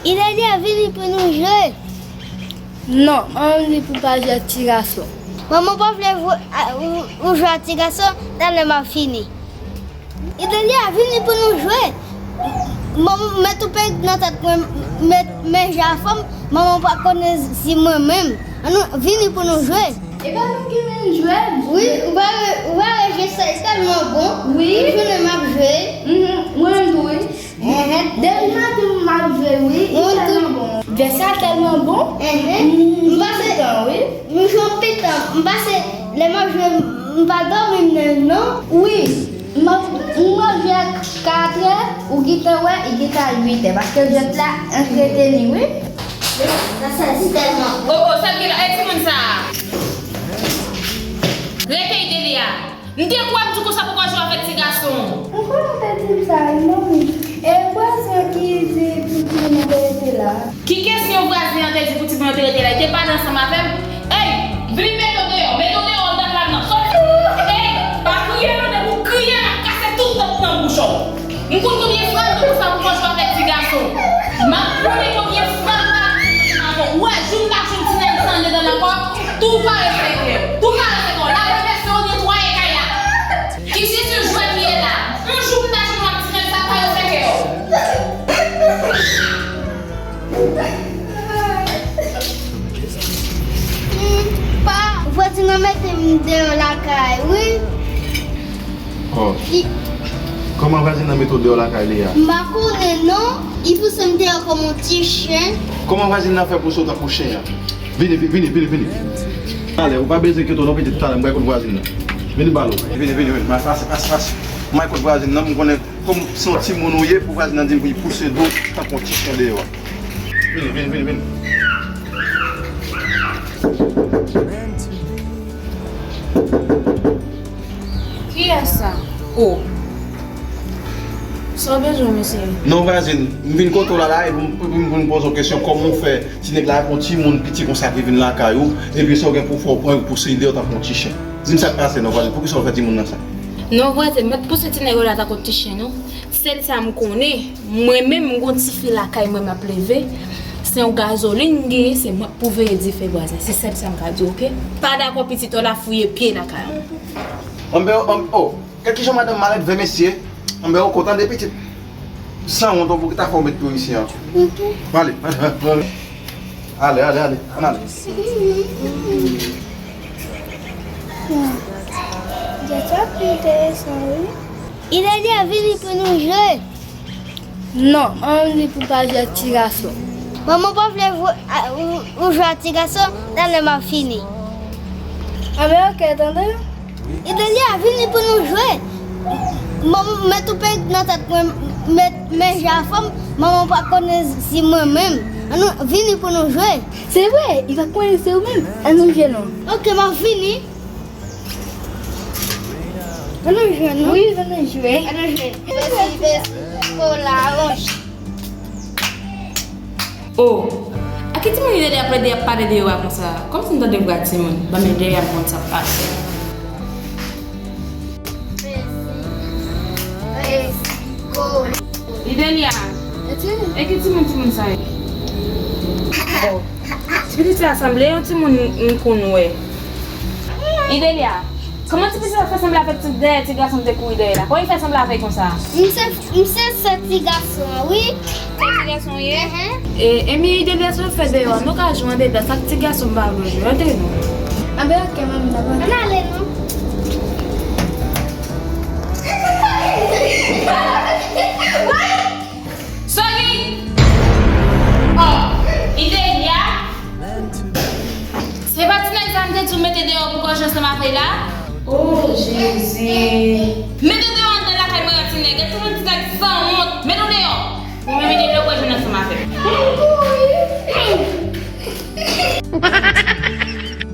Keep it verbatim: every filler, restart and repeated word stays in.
Idelia, vini pou nou jwe. Non, manman m di pou pa jwe ak ti gason. Manman pa vle vo- a- ou, ou jwe ak ti gason, talè m ap fini. Idelia, vini pou nou jwe. Manman, met ou pèg nan tèt mwen, met men je a fanm, manman pa konnen si mwen menm. Annou, vini pou nou jwe. Ebyen, nou ki vin jwe. Wi, ou pa wè, ou pa wè je sa, li tèlman bon. Wi. Tout jounen m ap jwe. Mhm, mwen tou, wi. Ehe. Depi maten m ap jwe, wi. Li tèlman bon. Je sa tèlman bon. Ehe. M pase, m jwe anpil tan. M pase, lè m ap jwe, m pa dòmi menm, non. Wi. M ap, m ap jwe a katrè, ou gentan wè, li gentan uit è, paske jwèt la antreteni, wi. Sa, sa, se tèlman. Oh, oh, sa k gen la? E timoun sa a? Rete, Idelia. M te kwè m di w konsa pou w pa jwe avèk ti gason. Ou konnen w te di m sa, wi, manmi. E vwazen ki di pou timoun nan te rete la. Ki kesyon vwazen an te di pou timoun yo te rete la? Li te pale ansanm avè m? Ey, vini mete w deyò, mete w deyò anndan kay la. Soti! Ey, pa kriye non, depi w kriye, m ap kase tout dent nan bouch ou. M konn konbyen fwa m di w konsa pou w pa jwe avèk ti gason. M ap konnen konbyen fwa m pa di w konsa. Ou wè, jou m pa jwenn ti nèg sa anndan m ankò, tou pare fè kè. Tou pare fè kè. Lave vèsè w, netwaye kay la. Ki jezi jwèt li ye la? Yon jou m ta jwenn w ak ti nèg sa, pare fè kè w. Hmm, pa, vwazin nan mete m deyò lakay, wi. Oh. Li... Kòman vwazin nan mete w deyò lakay li a? M pa konnen non, li pouse m deyò kòm yon ti chen. Kòman vwazin nan fè pouse w tankou chen an? Vini, vi-, vini, vini, vini. Talè, ou pa bezwen enkyete w non, pitit, talè, m pral kot vwazin nan. Vini, balo. Vini, vini, vini. Pase, pase, pase. M pral kot vwazin nan, m konnen kòm se yon timoun ou ye, pou vwazin nan di m pou li pouse do tankou yon ti chen deyò a. Vini, vini, vini, vini. Kiyès sa? Oh. Sa w bezwen, mesye? Non, vwazin, m vin kote w la la, epi m, pou m, pou m poze w kesyon, kòman w fè, ti nèg la, yon timoun piti konsa ki vin lakay ou, epi sa w gen pou w fè, w pran pou seyide w tankou yon ti chen? Di m sa k pase non, vwazin, poukisa w fè timoun nan sa? Non, vwazin, m pa t pouse ti nèg yo la tankou ti chen non. Sèl sa m konnen, mwen menm, m gon tifi lakay mwen m ap leve, se yon gazolin m genyen, se mwen k pou veye dife vwazin. Se sèl sa m ka di w, oke? Pa dakò pitit ou la fouye pye lakay ou. Anben, anben, oh, gad kijan madanm malèt vè mesye. Anben, oh, kontan de pitit. Sanwont, oh, pou ki ta fè w met pye w isi an. Ale, ale, ale, ale, ann ale. Jwèt sa pi enteresan, wi. Idelia, vini pou nou jwe. Non, manman m di pou pa jwe ak ti gason. Manman pa vle vo- a- ou, ou jwe ak ti gason, talè m ap fini. Anben, oke, tande. Idelia, vini pou nou jwe. Manman, met ou pèg nan tèt mwen, met men je a fanm, manman pa konnen si mwen menm. Annou, vini pou nou jwe. Se vre, li pa konnen se ou menm. Annou jwe non. Oke, m ap vini. Annou jwe non. Wi, annou jwe. Annou jwe. Pesi, pesi, kola, wonch. Oh, a ki timoun Idelia ap plede ap pale deyò a konsa? Kòmsi m tande vwa timoun. Ban m ede y ap konn sa k pase. Idelia, e ki timoun timoun sa ye? Oh, ti pitit sa sanble yon timoun m konn wè. Idelia, kòman ti pitit sa fè sanble avèk ti dèyè ti gason m te kouri dèyè la? Kòman li fè sanble avè l konsa? M se, m se sè ti gason an, wi. Sè ti gason w ye? Ehe. E, e mi Idelia sa w fè deyò a? Nou ka jwe andedan, sa k ti gason m pa vle w jwe, antre non. Anben, oke, manmi, dabò. Ann ale non. Soli! Oh, Idelia! Se pa ti nèg sa m te di w mete deyò pou kòche ansanm avè l la? Oh, Jezi! Mete